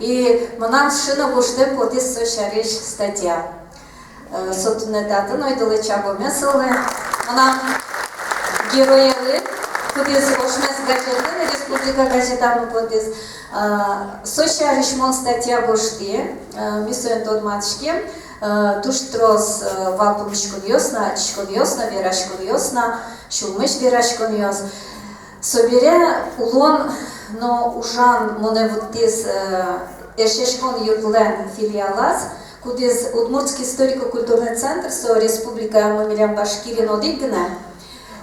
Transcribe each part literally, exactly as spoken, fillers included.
И мынам сыӵе но гожтэм потӥз со сярысь статья. Э, со туннэ татын, ойдолэ чагоме солы. Мынам героелы, кудӥз «Ошмес» газетын, «Республика» газетамы потӥз. Э, со сярысь мон статья гожтӥ, э, ми соин тодматским, э, туж трос, э, вал пумиськонъёс но, адӟиськонъёс но, вераськонъёс но, сюлмысь вераськонъёс. Собере улон но ужан монэ вуттӥз, э, Эшъяськон юртлэн филиалаз, кудӥз Удмуртский историко-культурный центр, со республикаямы милям Башкириын одӥг гинэ.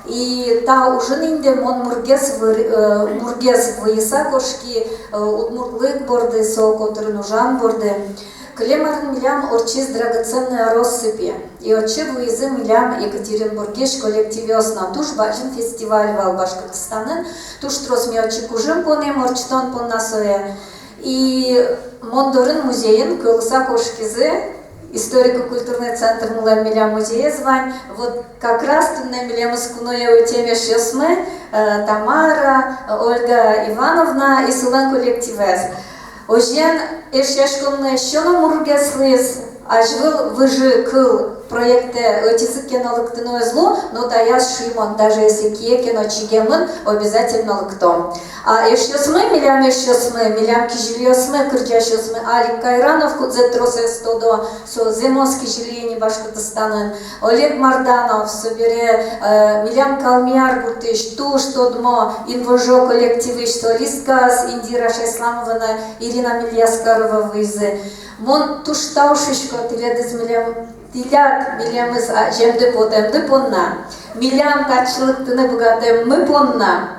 И та ужын инде мон мургес выр-, э, мургес выйыса кошки, э, удмуртлык борды, со котырын ужан борды. Кылем арын милям ортчиз «Драгоценные россыпи». И отчы вуизы милям Екатеринбургысь коллективъёс но. Туж бадӟым фестиваль вал Башкортостанын. Туж трос ми отчы кужым поным ортчытон понна сое. И мон дорын музейын кӧлыса кошкизы, историко-культурный центрмылэн милям музеез вань. Вот как раз туннэ милемыз куное ӧтем эшъёсмы, э, Тамара, Ольга Ивановна и солэн коллективез. Озьыен, Эшъяськонмы эшшо но мургес луиз. Азьвыл «Выжы кыл» проектэ ӧтизы ке но, лыктыны ӧз лу, но таяз шуи мон, даже если кие ке но чигемын, обязательно лыктом. А эшъёсмы, милям эшъёсмы, милям кизилиосмы, кырӟасьёсмы, Алик Кайранов, кудзэ тросэз тодо, со зэмос кизили ини Башкортостанын, Олег Марданов, собере, э, милям Калмияр гуртысь туж тодмо «Инвожо» коллективысь солисткаос Индира Шайсламова но Ирина Мильяскарова вуизы. Мон туж тау шуисько тӥледыз милем, тӥляд милемыз, а, адӟемды потэмды понна, милям татчы лыктыны быгатэммы понна.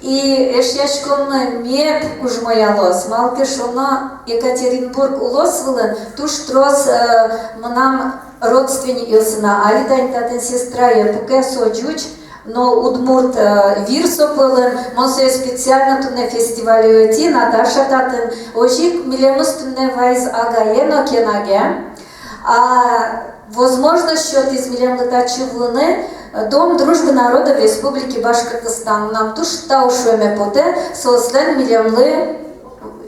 И Эшъяськонмы мед кужмоялоз, малы ке шуоно Екатеринбург улос вылын туж трос, э, мынам родственникъёсы но, али тани татын сестрае, пуке со ӟуч, но удмурт, э, вир со пӧлын. Мон сое специально туннэ фестивале ӧти, Наташа татын. Озьы ик милемыз туннэ вайиз агае но кенаге. А возможность сётӥз милемлы татчы вуыны, э, Дом дружбы народов Республики Башкортостан. Мынам туж тау шуэме потэ соослэн милемлы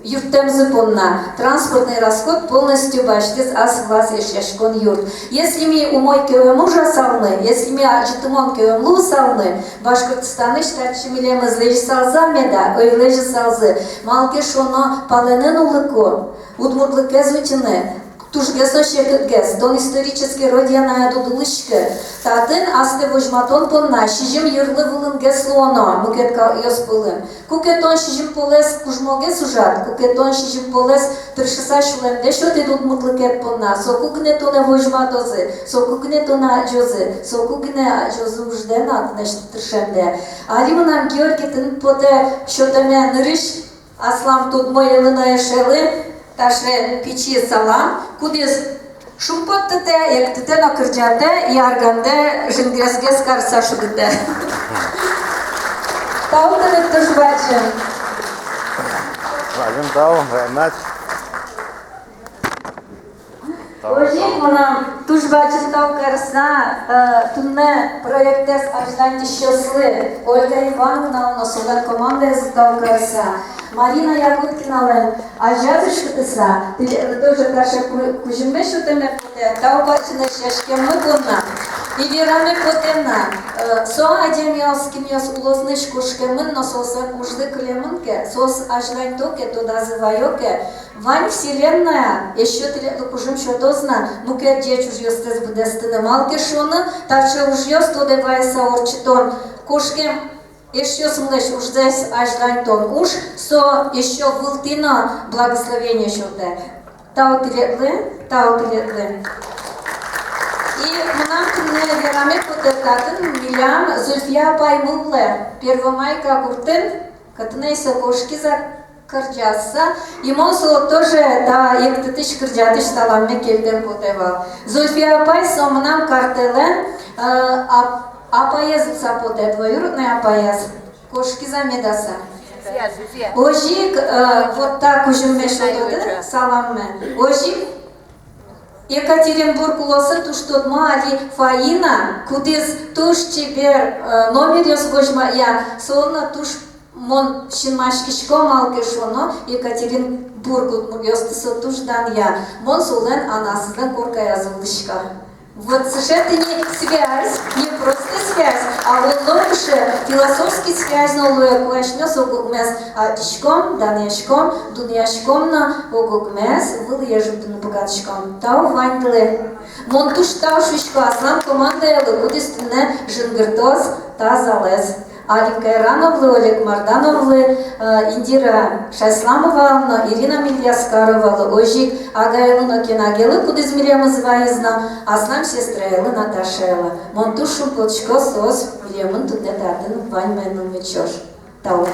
юрттэмзы понна. Транспортный расход полностью басьтӥз ас вылаз Эшъяськон юрт. Если ми умой ке ӧм ужасалмы, если ми адӟытымон ке ӧм луысалмы, Башкортостанысь татчы милемыз лэзьысалзы меда? Ӧй лэзьысалзы. Малы ке шуоно, палэнын улыку, удмуртлыкез утьыны тужгес но секытгес. Тон исторической родинаяд уд улӥськы. Татын астэ возьматон понна сизьым йырлы вылынгес луоно мукет калыкъёс пӧлын. Куке тон сизьым полэс кужмогес ужад, куке тон сизьым полэс тыршыса сюлэмдэ сётӥд удмуртлыкед понна, соку гинэ тонэ возьматозы, соку гинэ тонэ адӟозы, соку гинэ адӟозы уждэ но, тынэсьтыд тыршемдэ. Али мынам, Георгий, тыныд потэ сётэме нырысь аслам тодмоелы но эшелы таӵе пичи салам, кудӥз шумпоттытэ, эктытэ но кырӟатэ, и аргандэ жингресгес карыса шудытэ. Тау тыныд туж бадӟым. Бадӟым тау, рахмат. Озьы ик мынам туж бадӟым тау карыса, э, туннэ проектэз азьланьтӥсьёслы, Ольга Ивановналы но солэн командаезлы тау карыса, Марина Ягудкиналэн азяз уськытыса, тӥледлы тоже таӵе ку-, кузьымме сётэме потэ, тау бадӟым эшъяськеммы понна. И вераме потэ на, э, со адямиос, кинъёс улосысь кошкемын но соослэн ужзы кылемын ке, соос азьланьто ке, тодазы ваё ке, вань вселенная эшшо тӥледлы кужым сётоз на мукет ӟеч ужъёстэс быдэстыны. Малы ке шуоно, таӵе ужъёс тодэ вайыса ортчытон кошкем эшъёсмылэсь ужзэс азьланьтон уж, со эшшо вылтӥ но благословение сётэ. Тау тӥледлы, тау тӥледлы. И мынам туннэ вераме потэ татын милям Зульфия апаймы улэ, Первомайка гуртын, кытын ай со кошкиз-а, кырӟаз-а, и мон солы тоже та эктытӥсь, кырӟатӥсь саламме кельтэм потэ вал. Зульфия апай, со мынам картэлэн, э, ап-, апаез луыса потэ, двоюродной апаез. Кошкиз-а меда со? Озьы ик, э, вот та кузьымме сётоды саламме. Озьы ик Екатеринбург улосын туж тодмо али Фаина, кудӥз туж чебер, э, номеръёс возьматъя, солы но туж Мон синмаськисько, малы ке шуоно, Екатеринбург удмуртъёсты со туж данъя. Мон солэн анасызлэн коркаяз улӥсько. Вот сыӵе тӥни связь, не просто связь, а улон кыӵе философский связь но луэ. Куасьмес ог-огмес адӟиськом, данъяськом, дунъяськом но ог-огмес вылӥе ӝутыны быгатӥськом. Тау ваньдылы. Мон туж тау шуисько аслам командаелы, кудӥз туннэ жингыртоз та залэз. Алик Кайрановлы, Олег Мардановлы, э, Индира Шайсламовалы но Ирина Мильяскаровалы, озьы ик агаелы но Кенагелы, кудӥз милемыз вайиз но, аслам сестраелы Наташаелы. Мон туж шумпотӥсько, соос милемын туннэ татын ваньмаенымы ӵош. Тау.